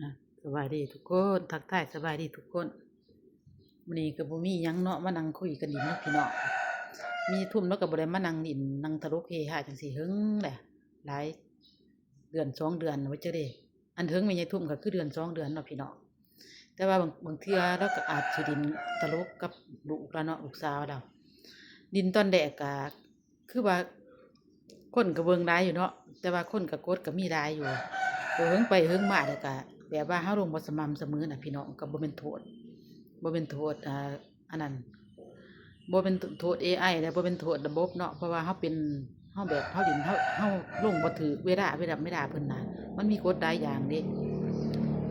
ອ່ະ ສະບາຍດີທຸກຄົນ ທັກທາຍສະບາຍດີທຸກຄົນ. ມື້ນີ້ກໍບໍ່ມີຫຍັງເນາະ ມານັ່ງຄຸຍກັນຫຼິ້ນເນາະພີ່ນ້ອງ. ມີທຸ່ມເນາະ ກໍບໍ່ໄດ້ມານັ່ງຫຼິ້ນ ນັ່ງຕະຫຼົກເຮຮາຈັ່ງຊີ້ເຫິງແຫຼະ ຫຼາຍເດືອນສອງເດືອນວ່າຈັ່ງໃດ. ອັນເຖິງແມ່ໃຫຍ່ທຸ່ມກໍຄືເດືອນສອງເດືອນເນາະພີ່ນ້ອງ. ແຕ່ວ່າບາງ ບາງເທື່ອລາວກໍອາດຊິຫຼິ້ນຕະຫຼົກກັບລູກລາວເນາະ ລູກສາວລາວ. ຫຼິ້ນຕອນແລກກໍ ຄືວ່າຄົນກໍເບິ່ງຫຼາຍຢູ່ເນາະ ແຕ່ວ່າຄົນກໍກົດກໍມີຫຼາຍຢູ່. ເຫິງໄປເຫິງມາແລ້ວກໍແບບວ່າເຮົາລົງບໍ່ສະໝ່ຳສະເໝີນະພີ່ນ້ອງ ກໍບໍ່ແມ່ນໂທດ ບໍ່ແມ່ນໂທດ ອ່າ ອັນນັ້ນ ບໍ່ແມ່ນໂທດເອໄອ ແລະບໍ່ແມ່ນໂທດລະບົບເນາະ ເພາະວ່າເຮົາເປັນ ເຮົາແບບເຮົາຫຼິ້ນ ເຮົາ ເຮົາລົງບໍ່ຖືກເວລາ ເວລາ ເວລາເພິ່ນນະ ມັນມີກົດຫຼາຍຢ່າງເດ້.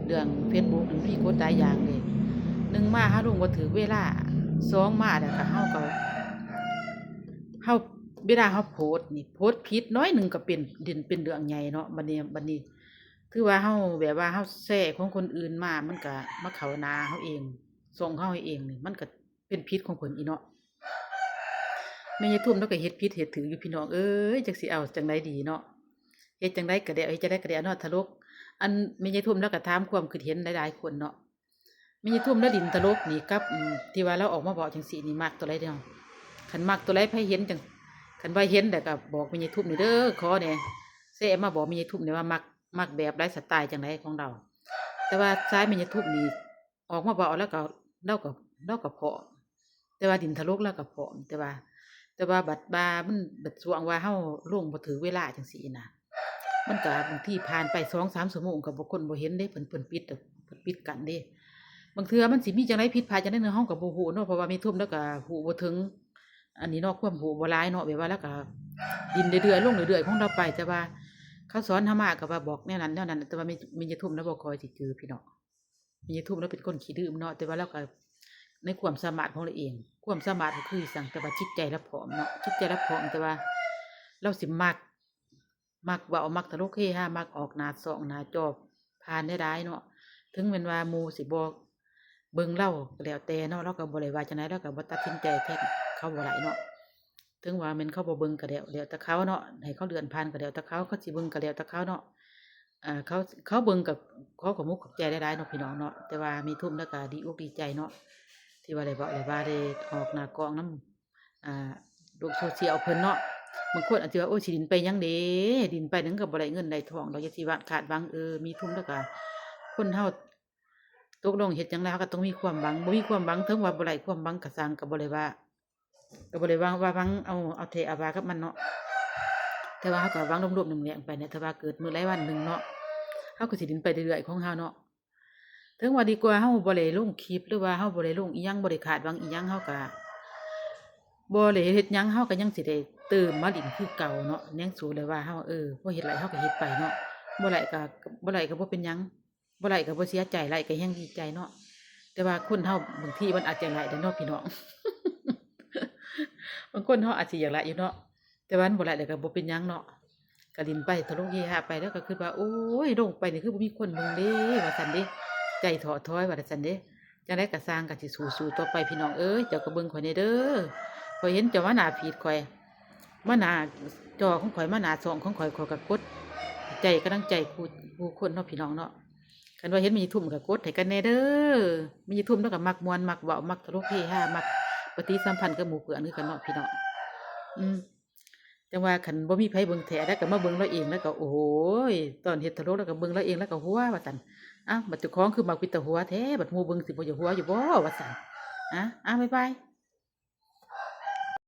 ເລື່ອງເຟສບຸກມັນມີກົດຫຼາຍຢ່າງເດ້. ໜຶ່ງມາເຮົາລົງບໍ່ຖືກເວລາ ສອງມາແລ້ວກໍເຮົາກໍ ເຮົາ ເວລາເຮົາໂພສນີ້ ໂພສຜິດໜ້ອຍໜຶ່ງກໍເປັນ ເປັນເລື່ອງໃຫຍ່ເນາະ. ບັດນີ້ ບັດນີ້ ຄືວ່າເຮົາ ແບບວ່າເຮົາແຊຂອງຄົນອື່ນມາ ມັນກໍມາເຂົ້າໜ້າເຮົາເອງ ຊ່ອງເຮົາເອງນີ້ ມັນກໍເປັນຜິດຂອງເພິ່ນອີກເນາະ. ແມ່ໃຫຍ່ທຸ່ມລາວກໍເຮັດຜິດເຮັດຖືກຢູ່ພີ່ນ້ອງເອີຍ ຈັກຊິເອົາຈັ່ງໃດດີເນາະ. ເຮັດຈັ່ງໃດກໍແລ້ວ ເຮັດຈັ່ງໃດກໍແລ້ວເນາະ ຕະຫຼົກ. ອັນແມ່ໃຫຍ່ທຸ່ມລາວກໍຖາມຄວາມຄິດເຫັນຫຼາຍໆຄົນເນາະ. ແມ່ໃຫຍ່ທຸ່ມລາວຫຼິ້ນຕະຫຼົກນີ້ກັບ ອືມ ທີ່ວ່າລາວອອກມາເວົ້າຈັ່ງຊີ້ນີ້ ມັກຕົວໃດເນາະ? ຄັນມັກຕົວໃດ ໃຜເຫັນຈັ່ງ ຄັນວ່າເຫັນແລ້ວກໍບອກແມ່ໃຫຍ່ທຸ່ມແດ່ເດີ ຂໍແດ່ ແຊມາບອກແມ່ໃຫຍ່ທຸ່ມແດ່ວ່າມັກ ມັກແບບໃດ ສະໄຕລ໌ຈັ່ງໃດຂອງລາວ. ແຕ່ວ່າສາຍແມ່ໃຫຍ່ທຸ່ມນີ້ ອອກມາເວົ້າແລ້ວກໍ ລາວກໍ ລາວກໍພ້ອມ ແຕ່ວ່າຫຼິ້ນຕະຫຼົກລາວກໍພ້ອມ ແຕ່ວ່າ ແຕ່ວ່າບັດວ່າມັນ ບັດຊ່ວງວ່າເຮົາລົງບໍ່ຖືກເວລາຈັ່ງຊີ້ນະ ມັນກໍບາງທີຜ່ານໄປສອງສາມຊົ່ວໂມງກໍບໍ່ ຄົນບໍ່ເຫັນເດ້ ເພິ່ນ ເພິ່ນປິດ ເພິ່ນປິດກັ້ນເດ້. ບາງເທື່ອມັນຊິມີຈັ່ງໃດຜິດພາດຈັ່ງໃດເຮົາກໍບໍ່ຮູ້ເນາະ ເພາະວ່າແມ່ທຸ່ມລາວກໍຮູ້ບໍ່ເຖິງອັນນີ້ເນາະ ຄວາມຮູ້ບໍ່ຫຼາຍເນາະ ແບບວ່າລາວກໍຫຼິ້ນເລື້ອຍໆ ລົງເລື້ອຍໆຂອງລາວໄປ. ແຕ່ວ່າເຂົາສອນເຮົາມາກໍວ່າບອກແນວນັ້ນແນວນັ້ນ ແຕ່ວ່າແມ່ ແມ່ໃຫຍ່ທຸ່ມລາວບໍ່ຄ່ອຍຊິຈື່ພີ່ນ້ອງ. ແມ່ໃຫຍ່ທຸ່ມລາວເປັນຄົນຂີ້ລືມເນາະ ແຕ່ວ່າລາວກໍໃນຄວາມສາມາດຂອງລາວເອງ ຄວາມສາມາດກໍຄືອີ່ຫຍັງ ແຕ່ວ່າຈິດໃຈລາວພ້ອມເນາະ ຈິດໃຈລາວພ້ອມ ແຕ່ວ່າລາວຊິມັກ ມັກເວົ້າ ມັກຕະຫຼົກເຮຮາ ມັກອອກໜ້າຊ່ອງໜ້າຈໍຜ່ານໄດ້ຫຼາຍເນາະ. ເຖິງແມ່ນວ່າໝູ່ຊິບໍ່ເບິ່ງລາວກໍແລ້ວແຕ່ເນາະ ລາວກໍບໍ່ໄດ້ວ່າຈັ່ງໃດ ລາວກໍບໍ່ຕັດສິນໃຈແທນເຂົາບໍ່ໄດ້ເນາະ. ເຖິງວ່າແມ່ນເຂົາບໍ່ເບິ່ງກໍແລ້ວ ແລ້ວແຕ່ເຂົາເນາະ ໃຫ້ເຂົາເລື່ອນຜ່ານກໍແລ້ວແຕ່ເຂົາ ເຂົາຊິເບິ່ງກໍແລ້ວແຕ່ເຂົາເນາະ. ເຂົາ ເຂົາເບິ່ງກໍຂໍຂອບມຸກຂອບໃຈຫຼາຍໆເນາະພີ່ນ້ອງເນາະ. ແຕ່ວ່າແມ່ທຸ່ມລາວກໍດີອົກດີໃຈເນາະ ທີ່ວ່າໄດ້ເວົ້າ ໄດ້ວ່າໄດ້ອອກໜ້າກ້ອງນຳ ອ່າ ໂລກໂຊຊຽວເພິ່ນເນາະ. ບາງຄົນອາດຊິວ່າ ໂອ້ຍ ຊິຫຼິ້ນໄປຫຍັງເດ ຫຼິ້ນໄປນັ້ນກໍບໍ່ໄດ້ເງິນໄດ້ທອງດອກ ຢ່າຊິວ່າຄາດຫວັງ. ເອີ ແມ່ທຸ່ມລາວກໍ ຄົນເຮົາຕົກລົງເຮັດຫຍັງແລ້ວ ເຮົາກໍຕ້ອງມີຄວາມຫວັງ ບໍ່ມີຄວາມຫວັງ ເຖິງວ່າບໍ່ໄດ້ຄວາມຫວັງກໍຊ່າງ ກໍບໍ່ໄດ້ວ່າ ກໍບໍ່ໄດ້ຫວັງວ່າຫວັງເອົາ ເອົາແທ້ເອົາວ່າກັບມັນເນາະ ແຕ່ວ່າເຮົາກໍຫວັງລວມໆແຫຼງໆໄປນີ້ ຖ້າວ່າເກີດມື້ໃດວັນໜຶ່ງເນາະ ເຮົາກໍຊິຫຼິ້ນໄປເລື້ອຍໆຂອງເຮົາເນາະ. ເຖິງວ່າດີກວ່າເຮົາບໍ່ໄດ້ລົງຄລິບ ຫຼືວ່າເຮົາບໍ່ໄດ້ລົງອີ່ຫຍັງ ບໍ່ໄດ້ຄາດຫວັງອີ່ຫຍັງ ເຮົາກໍບໍ່ໄດ້ເຮັດຫຍັງ ເຮົາກໍຍັງຊິໄດ້ຕື່ມມາຫຼິ້ນຄືເກົ່າເນາະ. ແນງສູໄດ້ວ່າເຮົາ ເອີ ພໍເຮັດໄດ້ເຮົາກໍເຮັດໄປເນາະ ບໍ່ໄດ້ກໍ ບໍ່ໄດ້ກໍບໍ່ເປັນຫຍັງ ບໍ່ໄດ້ກໍບໍ່ເສຍໃຈ ໄດ້ກໍແຮ່ງດີໃຈເນາະ. ແຕ່ວ່າຄົນເຮົາບາງທີມັນອາດຈະໄດ້ເດ້ເນາະພີ່ນ້ອງ ບາງຄົນເຮົາອາດຊິຢາກໄດ້ຢູ່ເນາະ ແຕ່ວ່າມັນບໍ່ໄດ້ແລ້ວກໍບໍ່ເປັນຫຍັງເນາະ ກໍຫຼິ້ນໄປຕະຫຼົກເຮຮາໄປ ແລ້ວກໍຄິດວ່າ ໂອ້ຍ ລົງໄປນີ້ຄືບໍ່ມີຄົນເບິ່ງເດ້ວ່າຊັ້ນເດ້ ໃຈທໍ້ຖອຍວ່າຊັ້ນເດ້. ຈັ່ງໃດກໍຊ່າງ ກໍຊິສູ້ໆຕໍ່ໄປພີ່ນ້ອງເອີຍ ເຈົ້າກໍເບິ່ງຂ້ອຍແດ່ເດີ ຂ້ອຍເຫັນເຈົ້າມາໜ້າຟີດຂ້ອຍ ມາໜ້າຈໍຂອງຂ້ອຍ ມາໜ້າຊ່ອງຂອງຂ້ອຍ ຂ້ອຍກໍກົດໃຈກຳລັງໃຈຄູ່ ຄູ່ຄົນເນາະພີ່ນ້ອງເນາະ. ຄັນວ່າເຫັນແມ່ໃຫຍ່ທຸ່ມກໍກົດໃຫ້ກັນແດ່ເດີ ແມ່ໃຫຍ່ທຸ່ມລາວກໍມັກມ່ວນ ມັກເວົ້າ ມັກຕະຫຼົກເຮຮາ ມັກປະຕິສຳພັນກັບໝູ່ເພື່ອນຄືກັນເນາະພີ່ນ້ອງ. ອືມ ຈັ່ງວ່າຄັນບໍ່ມີໃຜເບິ່ງແທ້ ລາວກໍມາເບິ່ງລາວເອງ ລາວກໍ ໂອ້ຍ ຕອນເຮັດຕະຫຼົກລາວກໍເບິ່ງລາວເອງ ລາວກໍຫົວວ່າຊັ້ນ. ອ້າວ ບັດເຈົ້າຂອງຄືມັກເປັນຕາຫົວແທ້ ບັດໝູ່ເບິ່ງຊິບໍ່ຢາກຫົວຢູ່ບໍ່ວ່າຊັ້ນ. ອາ ອາ ບາຍບາຍ.